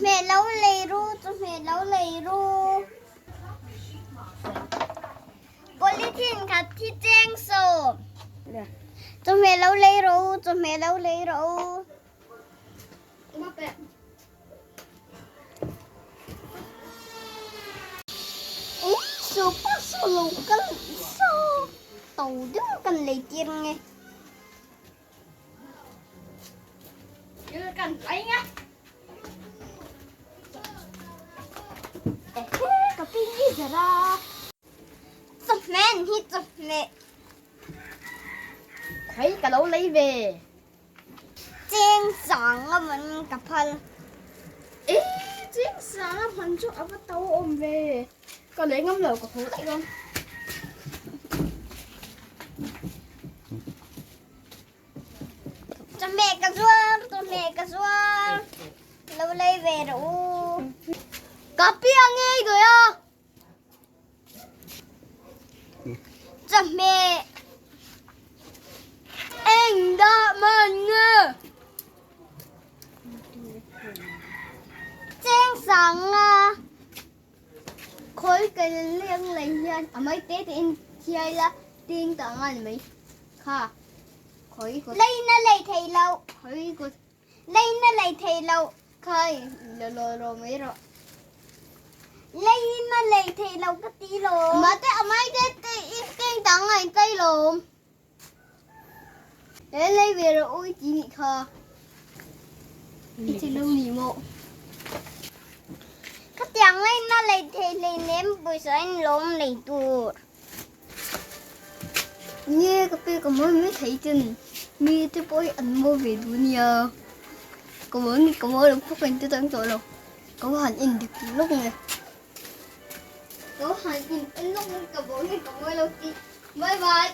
Chawhmeh lo lei ru, chawhmeh lo lei ru. Polythene khat hi cheng sawm. Chawhmeh lo lei ru, chawhmeh lo lei ru. Super saw lo kal saw to deuh kan lei tir nge. Kan lấy nha. Ka pin hi zara. Chawhmeh hi chawhmeh. Khawi ka lo lei ve. Cheng sang a man ka phal. E cheng sang a man chu a va to awm ve. Ka lei ngam lo ka haw daih dawn. Chawhmeh ka zuar, chawhmeh ka zuar. Lo lei ve rawh u. Ka piang ngei dawi a. Chawhmeh. Eng dah man nge? Cheng sang a. Khawi ka leng lei hian a mai te te in thiai la ting ta ang a ni mai kha khawi kawt. Leina lei thei lo. Khawi kawt. Leina lei thei lo. Khai lo lo ro mai rawh. Leina lei thei lo ka ti lo. Mate a mai te te in ting ta ang a in tei lawm. He lei ve rawh ui ti nih kha. I ti lo ni maw? Khatiang laina lei thei hleinem pawisa in lawm lei tur. Nge ka pe ka mawi mai thei ten mi te pawh hi an mawi ve duh nia. Ka mawi ka mawi lo phawk in te tang tawh lo. Ka va han en dik lawk nge. Ka va han in en lawk nge ka mawi ka mawi lo tih. Bye bye.